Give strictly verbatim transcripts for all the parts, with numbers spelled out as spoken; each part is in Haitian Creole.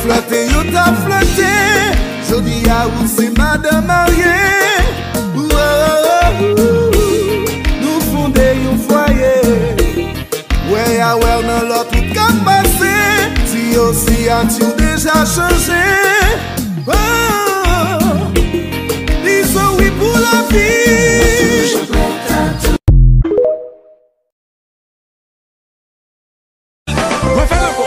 Flète yo t ap flète, jodi a ou se madanm marye. Ou, ou, ou, ou, nou fonde yon fwaye. Wè a wè w nan lòt ou k ap pase. Si yo siyati w deja chanje. Oh, li se wi pou lavi. Refè l ankò.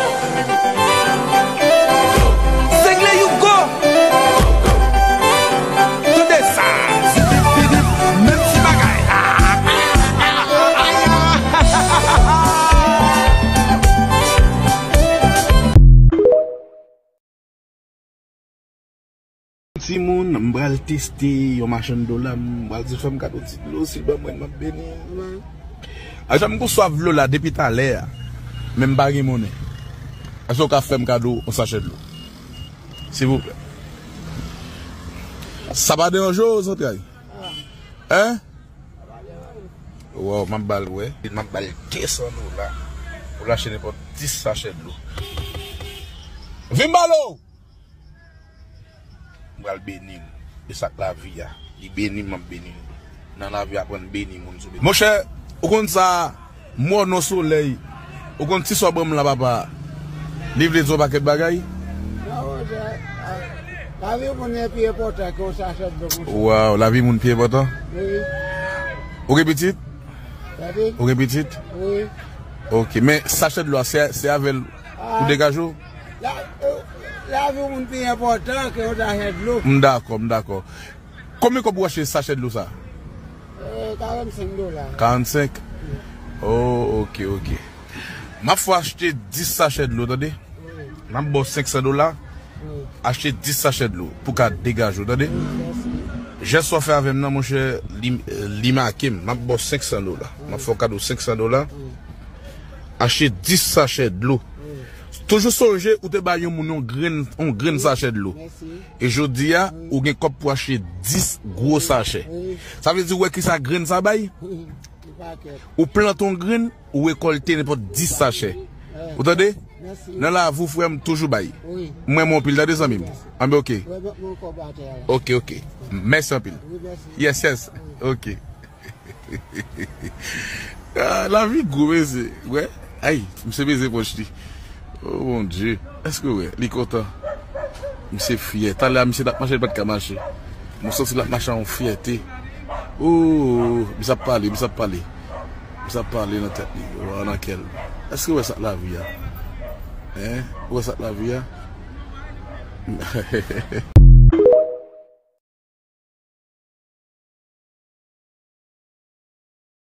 Sengle Yougo. Tande sa. Menm ti bagay. Timoun, m pral teste yon machann dlo la, m pral di fè m kado ti dlo, si l ban mwen, m ap beni. Ajan m gon swaf dlo la depi talè a, men m pa gen monnen. Èske w ka fè m kado yon sachè dlo? Silvouplè. Sa pa deranje w, zantray? Hein? Waw, m ap ba l, wè. M ap ba l de san dola pou l achte nenpòt dis sachè dlo. Vin m ba l ou! M pral beni w. E sa k lavi a. Li beni m, m ap beni l. Nan lavi, aprann beni moun sou beni. Monchè, ou konn sa, mò non solèy. Ou konn ti sò ban m la, papa. Li vle di yon pakèt bagay. Non, monchè, lavi moun pi enpòtan ke yon sachè dlo, monchè. Waw, lavi moun pi enpòtan? Wi. Ou gen pitit? Gade. Ou gen pitit? Wi. Ok, men sachè dlo a, se, se avè l ou degaje w? La, euh, lavi moun pi enpòtan ke yon sachè dlo. M dakò, m dakò. Konbyen kòb ou achte sachè dlo sa? Euh, karannsenk dola. Karannsenk? Oh, ok, ok. M ap fè w achte dis sachè dlo, tande? Wi. M ap ba w senk san dola. Wi. Achte dis sachè dlo pou ka degaje w, tande? Wi, mèsi. Jès w ap fè avè m nan, monchè, li, li make m. M ap ba w senk san dola. M ap fè w kado senk san dola. Wi. Achte dis sachè dlo. Wi. Toujou sonje, ou te bay yon moun yon grenn, yon grenn sachè dlo. Mèsi. E jodi a, wi, ou gen kòb pou achte dis gwo sachè. Wi. Sa vle di, ou wè kisa grenn sa bay? Yon pakèt. Ou plante yon grenn, ou rekòlte nenpòt dis sachè. Wi. Ou tande? Mèsi. Nan lavi w, frè m, toujou bay. Wi. M renmen w anpil, tande, zanmi m? Mèsi. Anben, ok. Wi, mwen, mwen kòb atè a la. Ok, ok. Mèsi anpil. Wi, mèsi. Yes, yes. Wi. Ok. Ah, lavi gou, mesye. Wè. Ay, misye peze pòch li. Oh, Bondye. Èske w wè? Li kontan. Misye fyè. Talè a, misye t ap mache, li pa t ka mache. Mwen santi l ap mache ak yon fyète. Oh, misye ap pale, misye ap pale. Misye ap pale nan tèt li. Ou wè nan kè l. Èske w wè sa k lavi a? Hein? Ou wè sa k lavi a?